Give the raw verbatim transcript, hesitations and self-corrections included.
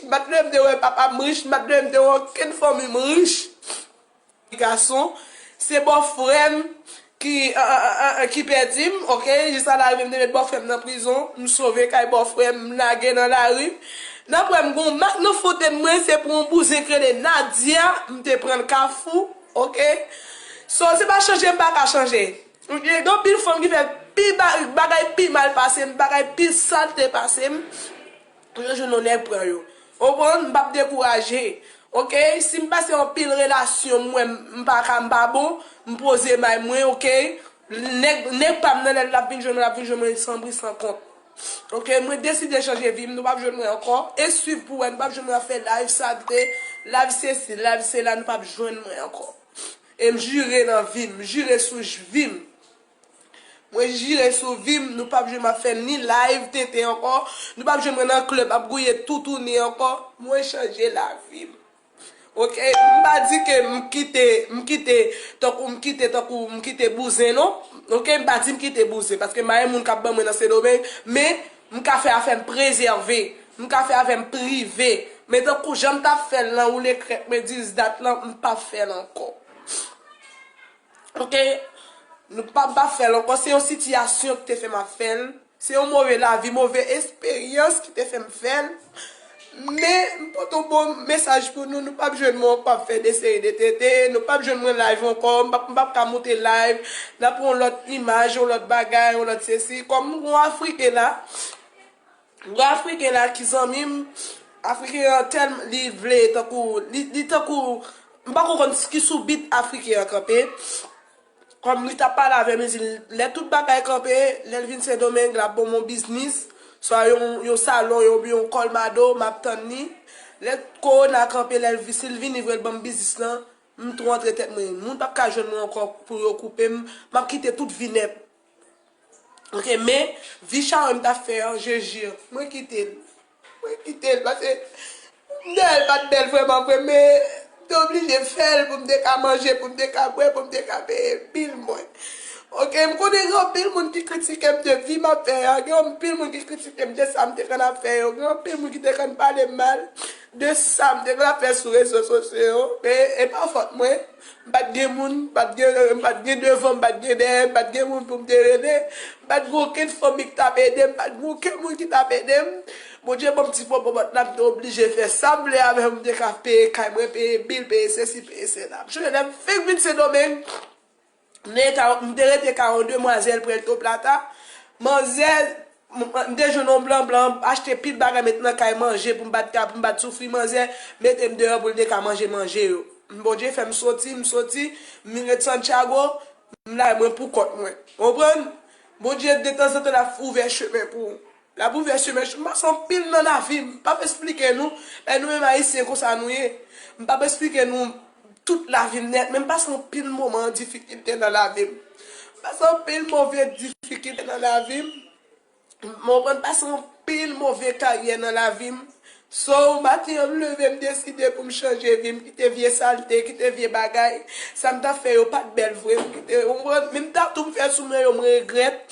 M pa t leve m te wè papa m rich, m pa t leve m te wè okenn fanmi m rich. Gason, se bòfrè m ki, an, an, an, an, ki pèdi m, oke? Jis sa l arive m te met bòfrè m nan prizon, m sove kay bòfrè m, m lage nan lari. Nan pwen m gon mak nan fote m mwen, se pou yon bouzen k rele Nadia, m te pran l Kafou, oke? So, se pa chanje m pa ka chanje. Gen anpil fanm ki fè pi ba-, bagay pi mal pase m, bagay pi salte pase m. Pou yo jwenn yon nèg pran yo. Ou konprann? M p ap dekouraje. Oke? Si m pase anpil relasyon, m wè m pa ka, m pa bon, m poze may mwen, oke? Nèg, nèg pa m nan lè l ap vin jwenn mwen, l ap vin jwenn mwen san pri san kont. Oke? Mwen deside chanje vi m, nou p ap jwenn mwen ankò. E swiv pou wè, nou p ap jwenn mwen ap fè live salte, live sesi, live sela, nou p ap jwenn mwen ankò. E m jire nan vi m, m jire sou j-, vi m. Mwen jire sou vi m, nou p ap jwenn m ap fè ni live tenten ankò, nou p ap jwenn mwen nan club ap gouye toutouni ankò, mwen chanje lavi m. Oke, m pa di ke m kite, m kite, tankou m kite, tankou m kite bouzen non. Oke, m pa di m kite bouzen, paske m pa gen moun k ap ban mwen nan Sendomeng, men m ka fè afè m prezève, m ka fè afè m prive. Men tankou jan m t ap fè l lan, woule krèk mwen dis dat lan, m p ap fè l ankò. Oke? Nou pa, pa fè l ankò. Se yon sitiyasyon ki te fè m ap fè l. Se yon move lavi, move esperyans ki te fè m fè l. Men, m pote yon bon mesaj pou nou. Nou p ap jwenn mwen ankò ap fè de seri de tenten. Nou p ap jwenn mwen live ankò. M p ap, m p ap ka moute live. N ap yon lòt imaj, yon lòt bagay, yon lòt sesi. Kòm m gon Afriken la, Gwo Afriken la ki zanmi m, Afriken an tèlman li vle tankou, li, li tankou, m pako konn ki sou bit Afriken an kanpe. Kòm li t ap pale avè m, li di, lè tout bagay kanpe, lè l vin Sendomeng, l ap ban m yon biznis, swa yon, yon salon, yon, yon kòlmado, m ap tann li. Lè kowona kanpe, lè l vi-, si l vini vre, l ban m biznis lan, m tou antre tèt mwen. Moun p ap ka jwenn mwen ankò pou yo koupe m, m ap kite tout vi nèt. Oke, men vi chawony m t ap fè an, je jure, mwen kite l. Mwen kite l, paske m te wè l pa t bèl vrèman vre, men m te oblije fè l pou m te ka manje, pou m te ka bwè, pou m te ka peye bil mwen. Oke, m konnen gen anpil moun ki kritike m de vi m ap fè a, gen anpil moun ki kritike m de sa m te konn ap fè yo, gen anpil moun ki te konn pale m mal de sa m te konn ap fè sou rezo sosyo yo, men e pa fòt mwen. M pa t gen moun, m pa t gen, m pa t gen devan, m pa t gen dèyè, m pa t gen moun pou m te rele. M pa t gen okenn fanmi ki t ap ede m, m pa t gen okenn moun ki t ap ede m. Bondye ban m ti bòbòt la, m te oblije fè sa m vle avè l, m te ka peye kay mwen, peye bil, peye sesi, peye sela. M sonje lè m fenk vin Sendomeng, m te ka, m te rete kay yon demwazèl Puerto Plata. Manzè, m, m te jwenn yon blan blan, achte pil bagay met nan kay manje pou m pa t ka, pou m pa t soufri manzè, mete m deyò pou l te ka manje manje yo. Bondye fè m soti, m soti, m vin ret Santiago, m la mwen pou kont mwen. Ou konprann? Bondye detanzantan l ap ouvè chemen pou ou. L ap ouvè chemen, m pase anpil nan lavi m. M p ap esplike nou, men nou menm Ayisyen konsa nou ye. M p ap esplike nou tout lavi m nèt, men m pase anpil moman an difikilte nan lavi m. M pase anpil move difikilte nan lavi m. M konprann, pase anpil move karyè nan lavi m. So, maten an m leve, m deside pou m chanje vi m, kite vye salte, kite vye bagay. Sa m t ap fè yo pa t bèl vre, m kite, ou konprann? Menm tatou m fè sou men yo, m regrèt.